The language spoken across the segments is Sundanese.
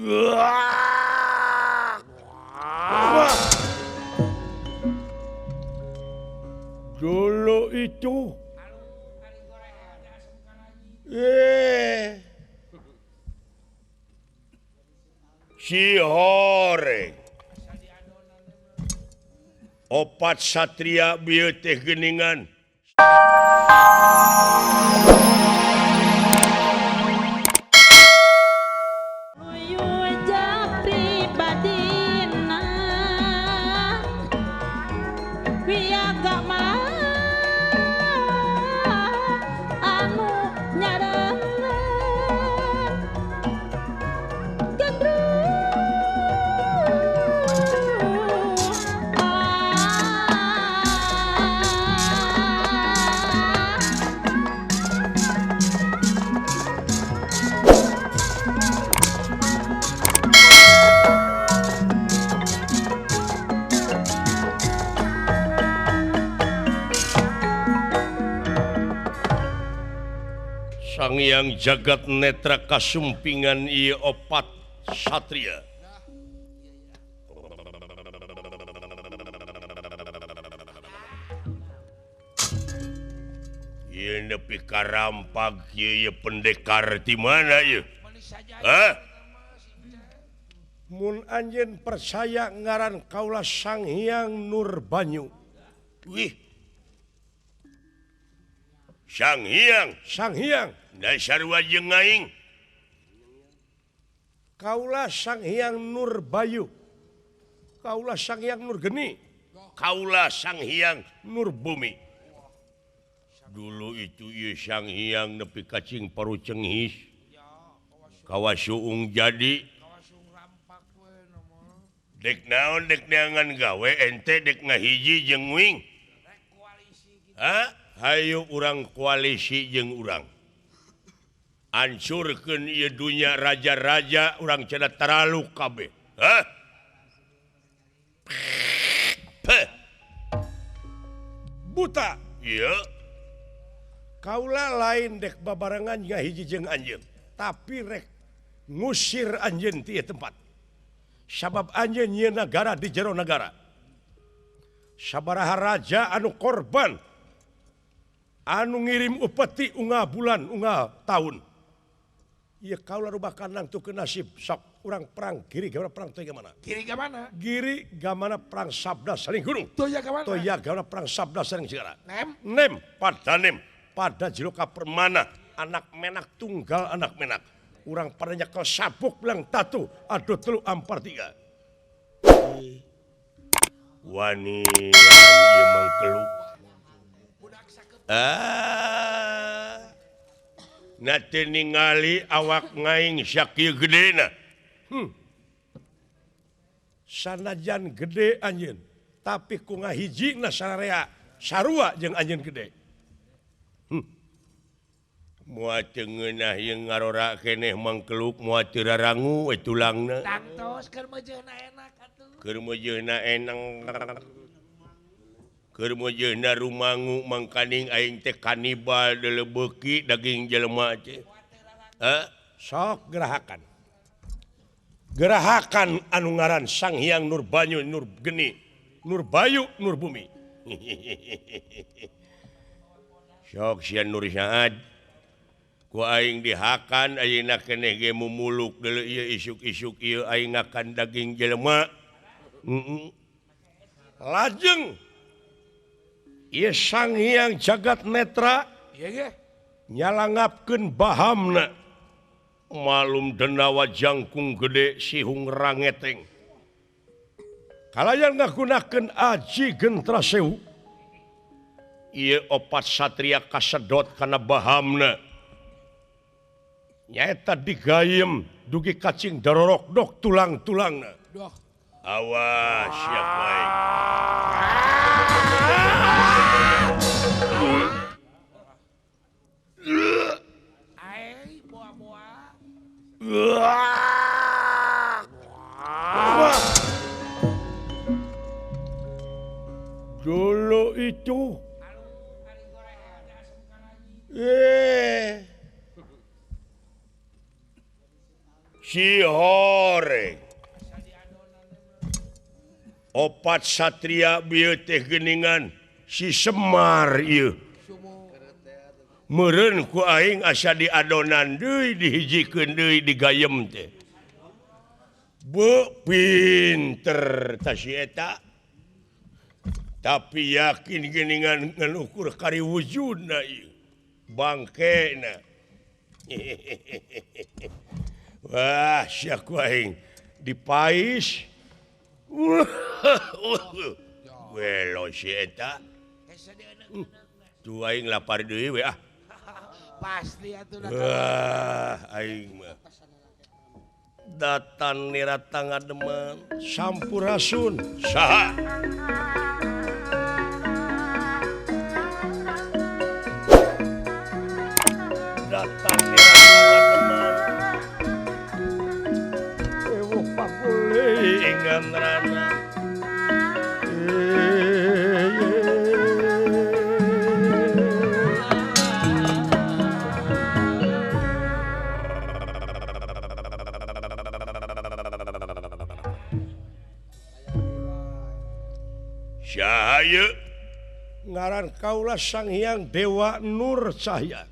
Dulu itu si horeng opat satria bieu teh geuningan. Yang jagat netra kasumpingan ieu opat satria. Ieu nepi karampag ieu pendekar ti mana ieu? Hah? Mun anjeun percaya ngaran kaula Sang Hyang Nur Banyu. Wih. Sang Hyang, Sang Hyang dasar jeung aing. Kaula Sang Hyang Nur Bayu. Kaula Sang Hyang Nur Geni. Kaula Sang Hyang Nur Bumi. Dulu itu ieu Sang Hyang nepi kacing paru cenghis. Kawasuung jadi. Dek naon dek neangan gawe ente dek ngahiji jeung wing. Hah? Hayu urang koalisi jeung urang. Hancurkeun ieu dunya raja-raja urang cenah taralu kabeh. Hah? Buta. Ieu. Kaula lain dek babarengan ngahiji jeung anjeun, tapi rek ngusir anjeun ti ieu tempat. Sabab anjeun nyieun nagara di jero nagara. Sabaraha raja anu korban anu ngirim upeti unga bulan unga tahun. Ieu kaula rubah kandang tuh ke nasib sok urang perang giri gamana perang toya gamana? Giri gamana? Giri gamana perang sabda saling gunung. Toya gamana? Toya gamana perang sabda saling segara. Nem? Nem pada nem pada jero kapermana anak menak tunggal anak menak. Urang pada nyekel sabuk bilang tatu aduh telu ampar tiga. Wani ieu mangkeluk. Ah. Nate ningali awak ngaing sakieu gedena. Sanajan gede anjeun, tapi ku ngahijina sararea sarua jeung anjeun gede. Moal teu ngeunah ieu ngarora keneh mangkeluk moal teu rarangu we tulangna. Tangtos keur meujeuna enak atuh. Keur meujeuna enak. Keur meujeuna rumangu mangkaning aing teh kanibal deuleu beuki daging jelema teh. Hah? Sok gerahakan. Gerahakan anu ngaran Sang Hyang Nur Banyu Nur Geni, Nur Bayu Nur Bumi. Sok sia Nur Saad. Ku aing dihakan ayeuna keneh ge mumuluk deuleu ieu isuk-isuk ieu aing ngakan daging jelema. Lajeng ieu Sang Hyang Jagat Netra nyalangapkeun bahamna. Malum denawa jangkung gede sihung rangeteng. Kalayan ngagunakeun aji gentra sewu. Ieu opat satria kasedot kana bahamna. Nyaeta digayem dugi kacing darorok dok tulang-tulangna. Awas siap baik. Dulu itu Cihoreng. Opat satria bieu teh geuningan si Semar ieu. Meureun ku aing asa diadonan deui dihijikeun deui digayem teh. Beuh pinter ta si eta. Tapi yakin geuningan ngan ukur kari wujudna ieu. Bangkena. Wah, sia ku aing dipais. Welo si eta. Tuh aing lapar deui we ah. Pasti atuh. Wah, aing mah. Datan niratang ademan sampurasun. Saha? Datan niratang ademan. Ewuh pakulingan rana. Cahaya ngaran kaula Sang Hyang Dewa Nur Cahya.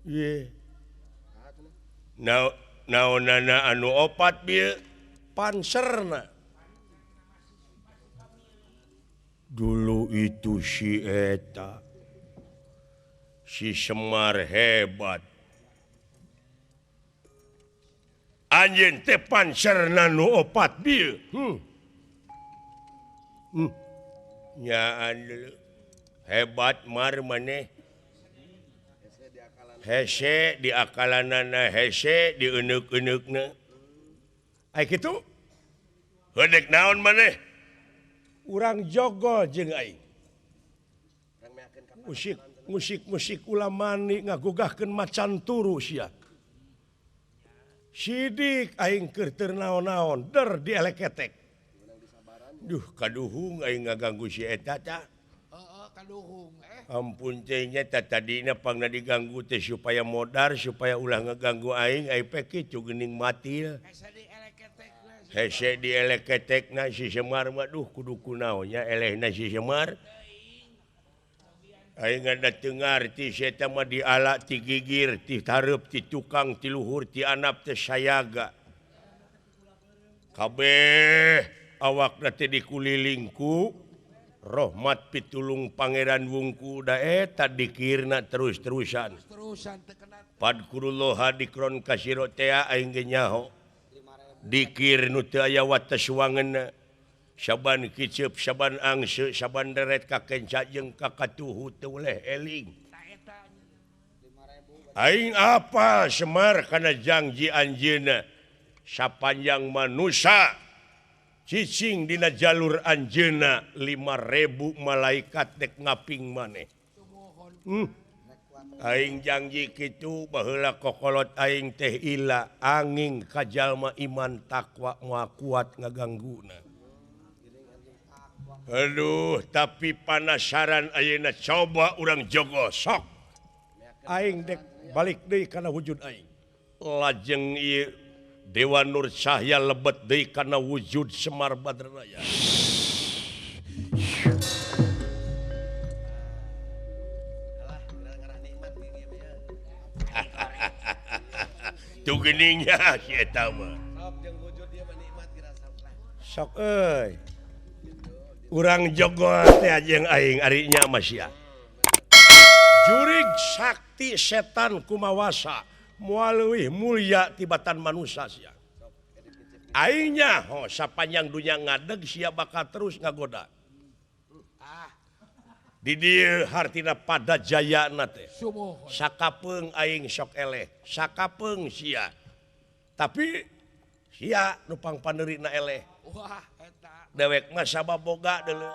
Ye. Naonana anu opat bieu panserna. Dulu itu si eta si Semar hebat. Anjeun teh panserna nu opat bieu. Nyaan dulu hebat mar maneh hese di akalanana hese di eneuk-eneukna ai kitu heudek naon maneh urang jogo jeung aing musik musik musik ulamani ngagugahkeun macan turu sia sidik aing keur teu naon-naon der dieleketek. Duh kaduhung aing ngaganggu si eta tah. Heeh, kaduhung eh. Ampun teh nya tadina pangna diganggu teh supaya modar supaya ulah ngaganggu aing ai pe kitu geuning mati. Hese dieleketekna si Semar mah duh kudu kunaon nya elehna si Semar. Aing ada teu ngarti si eta mah diala ti gigir ti tareup ti tukang ti luhur ti anap teh sayaga. Kabeh awakna teh dikulilingku rahmat pitulung Pangeran Wungku da eta dikirna terus-terusan. Padkurullah dikron kasiro tea aing ge nyaho. Dikir nu teu aya wates wangeunna. Saban kiceup, saban angse, saban deret ka kenca jeung ka katuhu teu weleh eling. Aing apa Semar kana janji anjeunna sapanjang manusa cicing dina jalur anjeunna 5000 malaikat dek ngaping maneh. Aing janji kitu baheula kokolot aing teh ila angin ka jalma iman takwa moal kuat ngagangguna. Aduh, tapi panasaran ayeuna coba urang jogo sok. Aing dek balik deui kana wujud aing. Lajeng ieu Dewa Nur Cahya lebet deui kana wujud Semar Badraya. Tuh geningnya si eta mah. Sok euy. Urang jogo teh jeung aing ari nya mah sia. Jurig sakti setan kumawasa moal leuwih mulia tibatan manusia sia. Aingnya ho sapanjang dunya ngadeg sia bakal terus ngagoda. Di dieu hartina pada jayana teh. Sakapeung aing sok eleh, sakapeung sia. Tapi sia nu pangpaneurina eleh. Wah eta. Dewek mah sababoga deuleu.